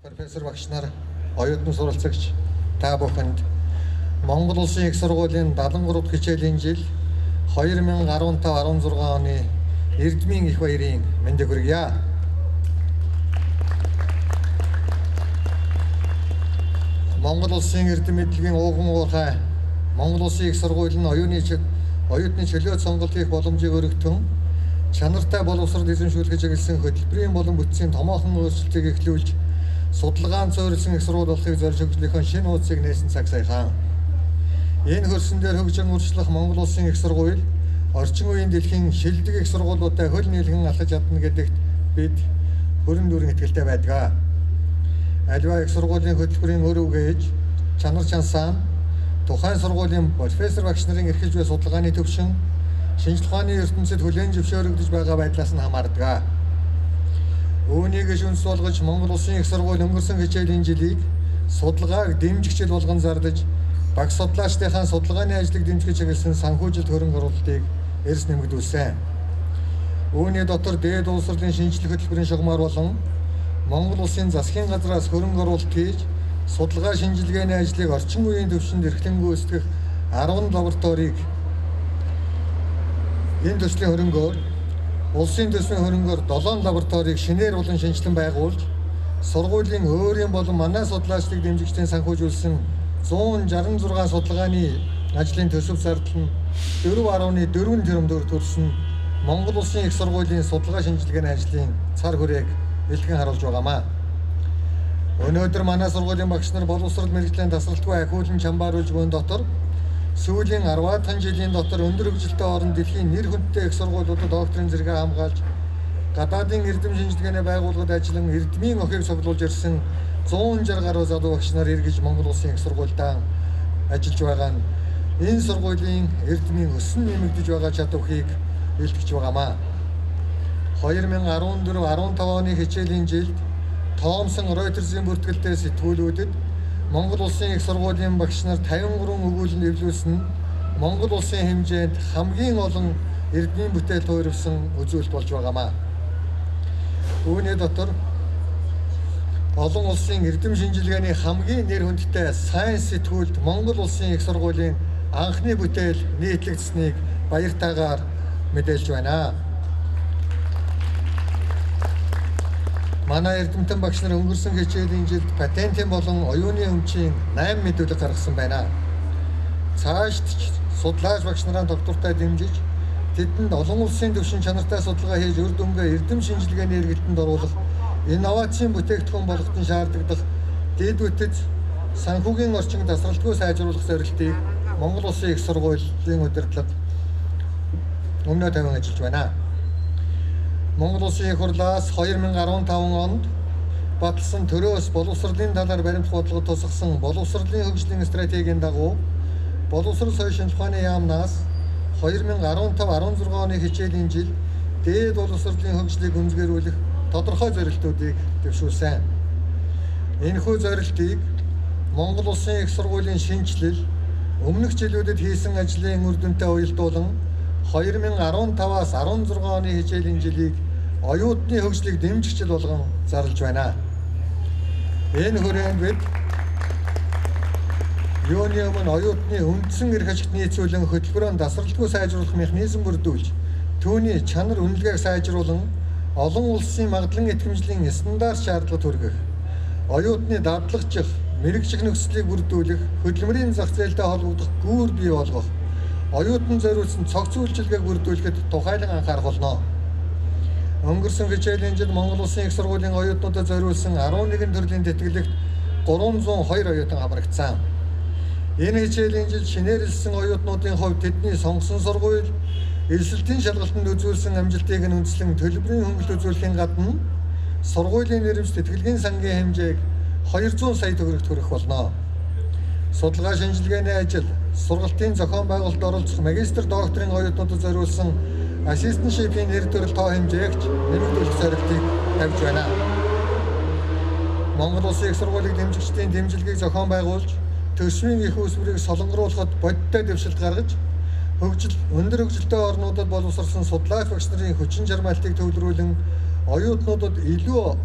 Профессор багш нар, оюутан суралцагч та бүхэнд Монгол Улсын их сургуулийн 73 дахь хичээлийн жил 2015-16 оны Эрдмийн их баярын мэндийг хүргье. Монгол Улсын эрдэм мэдлэгийн ууган уурхай Монгол Улсын их сургууль нь оюутны чөлөөт сонголт хийх боломжийг өргөтөн чанартай боловсрол эзэмшүүлэх чиглэсэн хөтөлбөрийн болон бүтцийн томоохон өөрчлөлтийг эхлүүлж судалгаанд суурилсан их сургууль болохыг зорж хөгжлийнхөө шинэ хуудсыг нээсэн цаг саяхан. Энэ хөрсөн дээр хөгжин урьдчилах Монгол Улсын их сургууль орчин үеийн дэлхийн шилдэг их сургуулиудтай хөл нийлгэн алхаж чадна гэдэгт бид бүрэн дүүрэн итгэлтэй байдаг. Аливаа их сургуулийн хөтөлбөрийн өр үгээж чанар чансаа тухайн сургуулийн профессор багш нарын эрхэлж буй судалгааны төвшин шинжлэх ухааны ертөнцид хүлээн зөвшөөрөгдөж байгаа байдлаас нь хамаардаг. Үүнийг үндэс болгож Монгол Улсын их сургууль өнгөрсөн хичээлийн жилийг судалгааг дэмжих жил болгон зардаж багш судлаачдынхаа судалгааны ажлыг дэмжих чиглэсэн санхүүжилт хөрөнгө оруулалтыг эрс нэмэгдүүлсэн. Үүний дотор дээд боловсролын шинжлэх хөтөлбөрийн шугамар болон Монгол Улсын засгийн газраас хөрөнгө оруулалт хийж судалгаа шинжилгээний ажлыг орчин үеийн түвшинд эрхлэн гүйцэтгэх 10 лабораторийг энэ төслийн хөрөнгөөр улсын төсвийн хөрөнгөөр 7 лабораторийг шинээр болон шинжилэн байгуулж сургуулийн өөрийн болон манай судлаачдыг дэмжигчдийн санхүүжүүлсэн 166 судалгааны ажлын төсөв зардал нь 4.4 тэрбум төгрөг төрсөн Монгол Улсын их сургуулийн судалгаа шинжилгээний ажлын цар хүрээг илтгэн харуулж байгаамаа. Өнөөдөр манай сургуулийн багш нар боловсрол мэргэжлийн тасралтгүй ахиулан чамбааруулж буй дотор сүүлийн 10 жилийн дотор өндөр хөгжилтэй орон дэлхийн нэр хүндтэй их сургуулиудад докторийн зэрэгээ хамгаалж гадаадын эрдэм шинжилгээний байгууллагад ажиллан эрдмийн охийг цуглуулж ирсэн 160 гаруй залуу багш нар эргэж Монгол Улсын их сургуульдаа ажиллаж байгаа нь энэ сургуулийн эрдмийн өсөн нэмэгдэж байгаа чадварыг илтгэж байгаамаа. 2014-15 оны хичээлийн жилд Thomson Reuters-ийн бүртгэлтэй сэтгүүлүүдэд Монгол Улсын их сургуулийн багш нар 53 өгүүлэн эвлүүлсэн нь Монгол Улсын хэмжээнд хамгийн олон эрдмийн бүтээл туурвсан үзүүлэлт болж байгаамаа. Үүний дотор олон улсын эрдэм шинжилгээний хамгийн нэр хүндтэй Science сэтгүүлд Монгол Улсын их сургуулийн анхны бүтээл нийтлэгдсэнийг баяртайгаар мэдээлж байна. Манай эрдэмтэн багш нар өнгөрсөн хичээлийн жилд патентын болон оюуны өмчийн 8 мэдүүлэг гаргасан байна. Цаашд ч судлаач багш нараа доктортой дэмжиж тэдэнд олон улсын түвшин чанартай судалгаа хийж үр дүнгээ эрдэм шинжилгээний эргэлтэнд оруулах инновацийн бүтээгдэхүүн болгоход шаардлагадах дэд бүтэц санхүүгийн орчин тасралтгүй сайжруулах зорилтыг Монгол Улсын их сургуулийн удирдлага өмнөө тавин ажиллаж байна. Монгол Улсын их хурлаас 2015 онд баталсан төрөөс боловсролын талаар баримт бодлого тусгасан боловсролын хөгжлийн стратегийн дагуу боловсрол соёл шинжлэх ухааны яамнаас 2015-16 оны хичээлийн жил дээд боловсролын хөгжлийг үнэлгэрүүлэх тодорхой зорилтуудыг дэвшүүлсэн. Энэхүү зорилтыг Монгол Улсын их сургуулийн шинэчлэл өмнөх жилүүдэд хийсэн ажлын үр дүнтэй уялдуулан 2015-аас 16 оны хичээлийн жилийг оюутны хөгжлийг дэмжих жил болгон зарлж байна. Энэ хүрээнд бид юуны өмнө оюутны үндсэн эрх ашигт нийцүүлэн хөтөлбөрөөр тасралтгүй сайжруулах механизм бүрдүүлж түүний чанар үнэлгээг сайжруулан олон улсын магадлан итгэмжлийн стандарт шаардлагад хүргэх, оюутны дадлагчих, мэргэжих нөхцөлийг бүрдүүлэх, хөдөлмөрийн зах зээлтэй холбогдох гүүр бий болгох, оюутан зориулсан цогц үйлчилгээг бүрдүүлэхэд тухайлан анхаарах болно. Өнгөрсөн хичээлийн жил Монгол Улсын их сургуулийн оюутнуудад зориулсан 11 төрлийн тэтгэлэгт 302 оюутан хамрагдсан. Энэ хичээлийн жил шинээрэлсэн оюутнуудын хувьд тэдний сонгосон сургууль элсэлтийн шалгалтанд үзүүлсэн амжилтыг нь үндэслэн төлбөрийн хөнгөлт үзүүлэхийн гадна сургуулийн нэрэмж тэтгэлгийн сангийн хэмжээг 200 сая төгрөгт хүргэх болно. Судалгаа шинжилгээний ажил, сургалтын зохион байгуулалтад оролцох магистр докторийн оюутнуудад зориулсан ассистентшипийн нэр төрөл тоо хэмжээгч нэмэгдүүлэх зорилтыг тавьж байна. Монгол Улсын их сургуулийг дэмжигчдийн дэмжлэгийг зохион байгуулж, төсвийн их үүсвэрийг солонгоруулахад бодиттой дэвшилт гаргаж, хөгжил өндөр хөгжилтэй орнуудад боловсрсон судлаач багш нарын хүчин чармайлтыг төвлөрүүлэн оюутнуудад илүү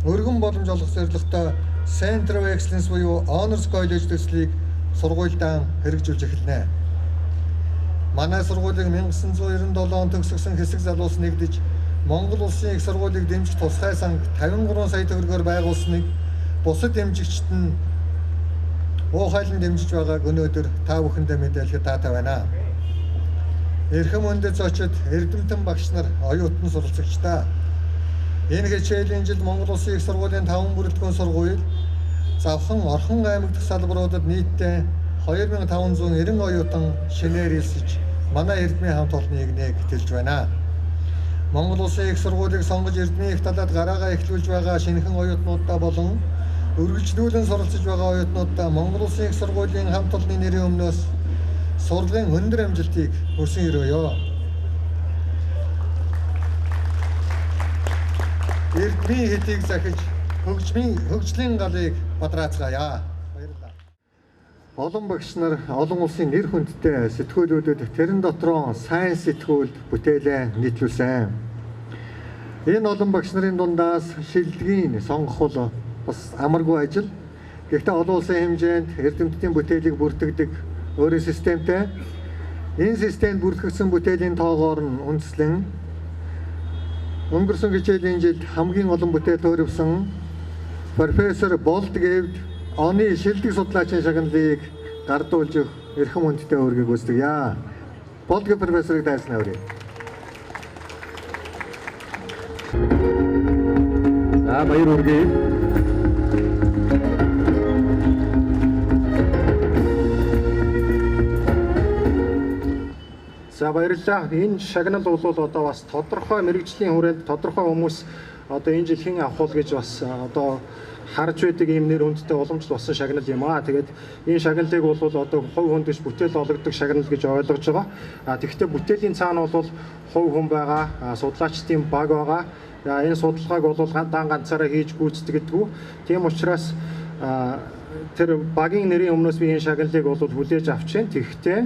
өргөн боломж олгох зорилготой Center of Excellence буюу Honors College төслийг сургуульдаа хэрэгжүүлж эхэлнэ. Манай сургуулийг 1997 онд төгсгсөн хэсэг залуус нэгдэж Монгол улсын их сургуулийг дэмжих тусгай санг 53 сая төгрөгөөр байгуулсныг бусад дэмжигчид нь уухайлан дэмжиж байгааг өнөөдөр та бүхэндээ мэдээлэхэд таатай байна. Эрхэм хүндэт зочид, эрдэмтэн багш нар, оюутан суралцагчдаа. Энэ хичээлийн жил Монгол улсын их сургуулийн 5 бүрэлдэхүүн сургууль Завхан Орхон аймаг дахь салбаруудад нийтдээ 2590 оюутан шинээр элсэж манай эрдмийн хамт олоныг нээх тэлж байна. Монгол улсын их сургуулийг сонгож эрдмийн их талаад гараагаа эхлүүлж байгаа шинэхэн оюутнуудаа болон үргэлжлүүлэн суралцж байгаа оюутнуудаа Монгол улсын их сургуулийн хамт олонны нэрийн өмнөөс сурлагын өндөр амжилтыг хүсэн өрөөе. Эрдмийн хэтийг захиж хөгжлийн галыг бадраацгаая. Баярлалаа. Олон багш нар олон улсын нэр хүндтэй сэтгүүлүүдэд тэрэн дотроо сайн сэтгүүлд бүтээлээ нийтлүүлсэн. Энэ олон багш нарын дундаас шилдгийн сонгох бол бас амаргүй ажил. Гэхдээ олон улсын хэмжээнд эрдэмтдийн бүтээлийг бүртгэдэг өөрийн системтэй. Энэ системд бүртгэгдсэн бүтээлийн тоогоор нь үндэслэн өнгөрсөн хичээлийн жилд хамгийн олон бүтээл төөрөвсөн профессор Болдгэвд оны шилдэг судлаачийн шагналыг гардуулж өгөх эрхэм хүндтэй үүргийг гүйцэтгэе. Болдгэв профессорыг дайснаа өрье. За баяр хүргэе. За баярлалаа. Энэ шагнал бол одоо бас тодорхой мэргэжлийн хүрээнд тодорхой хүмүүс одоо энэ жил хэн авах вэ гэж бас одоо харж байдаг ийм нэр хүндтэй уламжлал болсон шагнал юм аа. Тэгээд энэ шагналыг бол одоо хувь хүн дэш бүтээл олгодог шагнал гэж ойлгож байгаа. А тэгэхдээ бүтээлийн цаана бол хувь хүн байгаа, судлаачдын баг байгаа. Энэ судалгааг бол дан ганцаараа хийж гүйцэтгэдэггүй. Тийм учраас тэр багийн нэрийн өмнөөс би энэ шагналыг бол хүлээж авч байна. Тэгэхдээ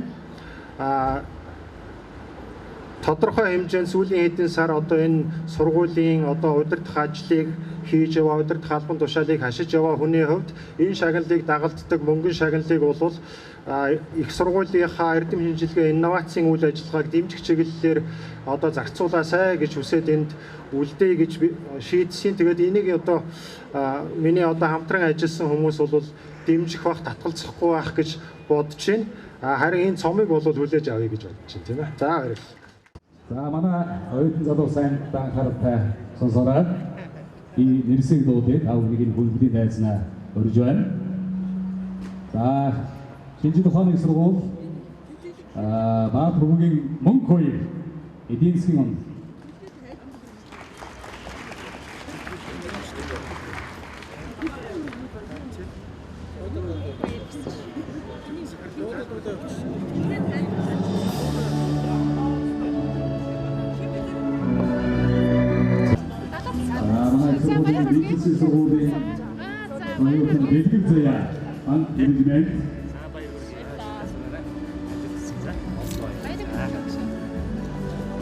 тодорхой хэмжээнд сүүлийн хэдэн сар одоо энэ сургуулийн одоо удирдах ажлыг хийж яваа, удирдах албан тушаалыг хашиж яваа хүний хувьд энэ шагналыг дагалддаг мөнгөн шагналыг бол их сургуулийнхаа эрдэм шинжилгээ инновацийн үйл ажиллагааг дэмжих чиглэлээр одоо зарцуулаасай гэж хүсээд энд үлдээе гэж шийдсэн. Тэгээд энийг одоо миний одоо хамтран ажилласан хүмүүс бол дэмжих бах, татгалзахгүй байх гэж бодож байна. Харин энэ цомыг бол хүлээж авъя гэж бодож байна, тийм ээ. За баярлалаа. За манай оюутан залуу сайн анхааралтай сонсороо и нэрсэг дуудыг та бүхнийг хүндэтгэлийн дайснаа урьж байна. За шинжлэх ухааны сургууль Баатар-Бөмбөгийн мөнх хоёр эдийн засгийн он. Сургуулийн оюутан Бэлгэр Заяа банк менежмент.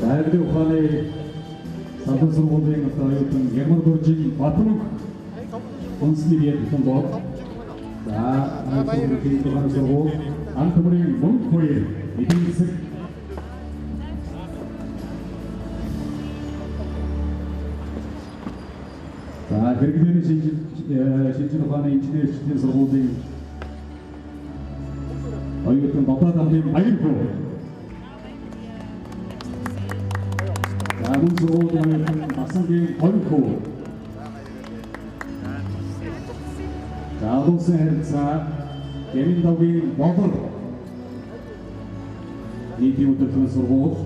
Байгалийн ухааны салбар сургуулийн оюутан Ямар Дуржин Батмөнх үндэсний биеийн бод. За манай сургууль Антмөрийн мөнх хоёр эдийн засаг. За хэрэглээний шинжлэх ухааны инженерчдийн сургуулийн оюутан Дотоод хамтын Баярхүү. За мөн сургуулийн оюутан Басангийн Горхүү. За олон улсын харилцаа Гэмэн давгийн Болор нийтийн удирдлагын сургууль.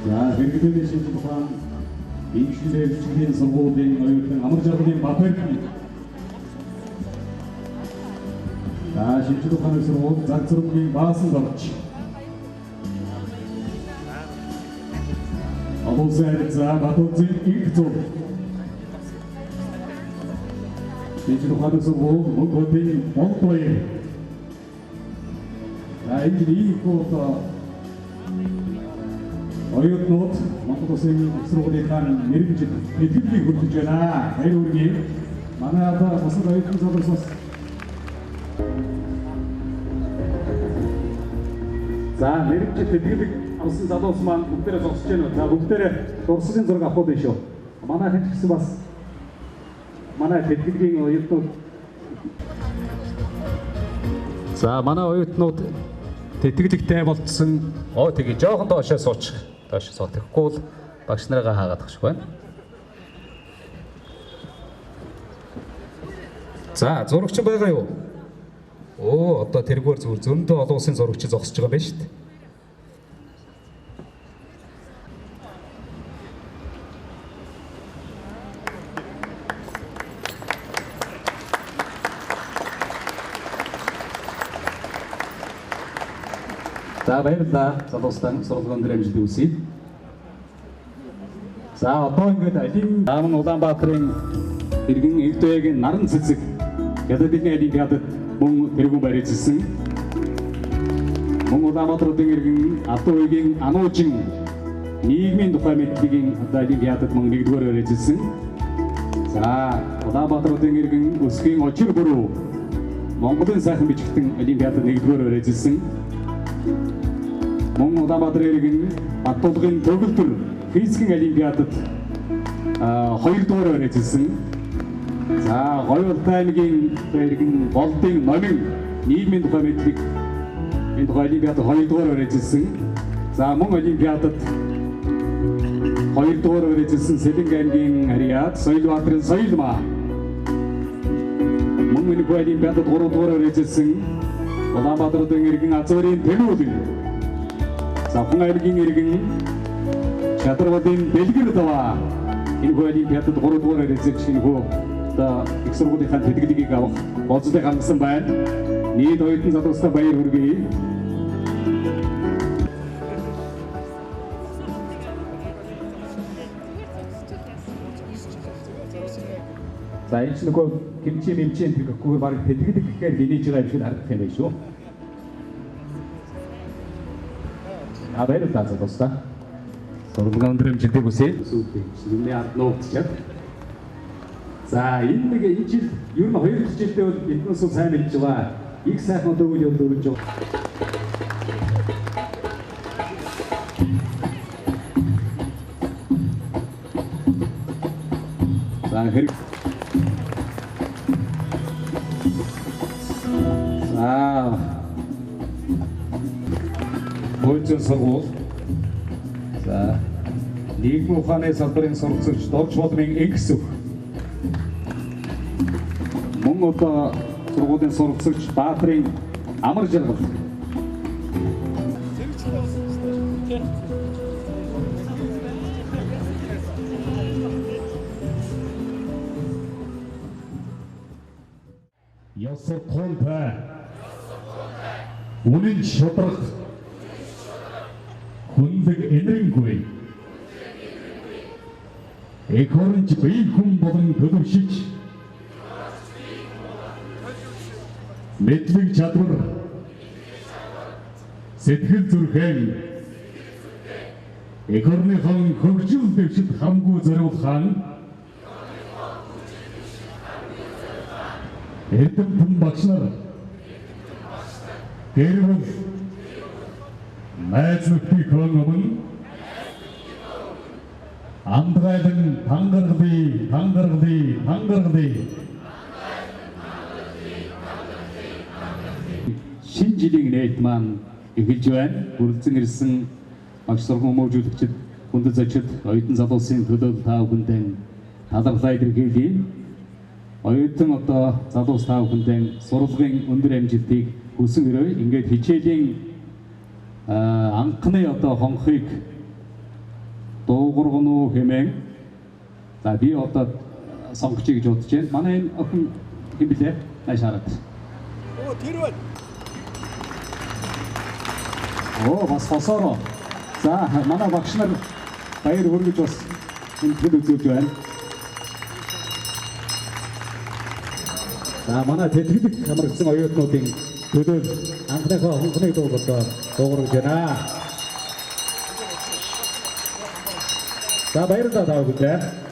За хэрэглээний шинжлэх ухаан инженерчдийн сургуулийн оюутан Амар жаргалын Батэрхий. За шинжлэх ухааны сургууль заг зургийн Баасан дорж. Олон улсын харилцаа Батүнзийн инх зур. Шинжлэх ухааны сургууль Мөнхөдийн Болдбаяр. За энэ ийм их одоо Оюутнууд Монгол Улсын их сургуулийнхаа мэргэжил тэтгэлгийг хүртэж байна. Баяр хүргэе. Манай одоо бусад оюутан залуус бас за мэргэжил тэтгэлэг авсан залуус маань бүгдээрээ зогсож байна. За бүгдээрээ дурсгалын зураг авах болно шүү. Манайхан ч гэсэн бас манай тэтгэлгийн оюутнууд за манай оюутнууд тэтгэлэгтэй болцсон. Оо тэгээ жоохон доошоо суучих. Доош суу. Тэгэхгүй бол багш нарыгаа хаагаад ах шиг байна. За зурагч байгаа юу? Оо одоо тэргээр зүгээр зөндөө олон улсын зурагч зогсож байгаа юм байна шүү дээ. За баярлалаа. Залуустаа сургуулийн өндөр амжилт хүсье. За одоо ингээд алийн Дааман Улаанбаатарын иргэн Игдвэгийн наран цэцэг Хятадын олимпиадад мөн тэргүүн байр эзэлсэн. Мөн Улаанбаатарын иргэн Алтан Ануужин нийгмийн тухай мэдлэгийн одоо олимпиадад мөн нэгдүгээр байр эзэлсэн. За Улаанбаатарын иргэн Өсгийн Очир бүрүү Монголын сайхан бичигтэн олимпиадад нэгдүгээр байр эзэлсэн. Мөн Улаанбаатарын иргэн Баттулгын төгөлдөр физикийн олимпиадад хоёрдугаар байр эзэлсэн. За Говь-Алтай аймгийн иргэн Болдын номин нийгмийн тухай мэдлэг энэ тухай олимпиадад хоёрдугаар байр эзэлсэн. За мөн олимпиадад хоёрдугаар байр эзэлсэн Сэлэнг аймгийн Ариад Соёлбаатарын Соёлмаа. Мөн энэхүү олимпиадад гуравдугаар байр эзэлсэн Улаанбаатарын иргэн Азуурын Тэмүүлэн. Завхан аймгийн иргэн Шадарвалын Бэлгэр даваа энэхүү олимпиадад 3 дугаар байр эзэлж энэхүү одоо их сургуулийнхаа тэтгэлгийг авах болцлыг хангасан байна. Нийт оюутан залуустаа баяр хүргэе. За энэ ч нөгөө хэмжээ мэмжээ тэгэхгүй баг тэтгэлэг гэхээр хинээж байгаа юм шиг харагдах юм байна шүү. А баярлалаа залуустаа. Сургуулийн өндөр амжилтыг хүсье. Сүйдээ. Юмны ард нуугдчихад. За энэ нэг энэ жил ер нь хоёр дахь жилдээ бол биднээс сайн мэдж байгаа. Их сайхан одоо үйл явдал өрнөж байгаа. За хэрэг. За Хуучин сургууль. За нийгмийн ухааны салбарын суралцагч Дорж Болмын Энхсүх. Мөн одоо сургуулийн суралцагч Баатрын Амар жаргал. Ёс суртахуунтай. Үнэн шударга. Хүндэг энэрэнгүй. Эх оронч бие хүн болон төлөвшиж мэдлэг чадвар сэтгэл зүрхэн эх орныхон хөгжил дэвшилт хамгүй зориулхан эрдэмтэн багш нар гэр бүл найз нөхдийнхөө өмнө андгайлан тангаргалыг тангаргалыг тангаргалыг шинэ жилийн нээлт маань эхэлж байна. Хүрэлцэн ирсэн багш сургууль хүмүүжүүлэгчид, хүндэт зочид, оюутан залуусын төлөө та бүхэндээ талархлаа илэрхийлье. Оюутан одоо залуус та бүхэндээ сурлагын өндөр амжилтыг хүсэн өрөөе. Ингээд хичээлийн анхны одоо хонхыг дуугаргана уу хэмээн за би одоо сонгочих гэж бодож байна. Манай энэ охин хэн блэ? Нааш хараад. Оо тэр байна. Оо бас хосоороо. За манай багш нар баяр хүргэж бас энэ үзүүлж байна. За манай тэтгэлэг хамрагдсан оюутнуудын төлөө анхныхаа хонхны дууг одоо дуугарч байна. За, баярлалаа та бүхэндээ.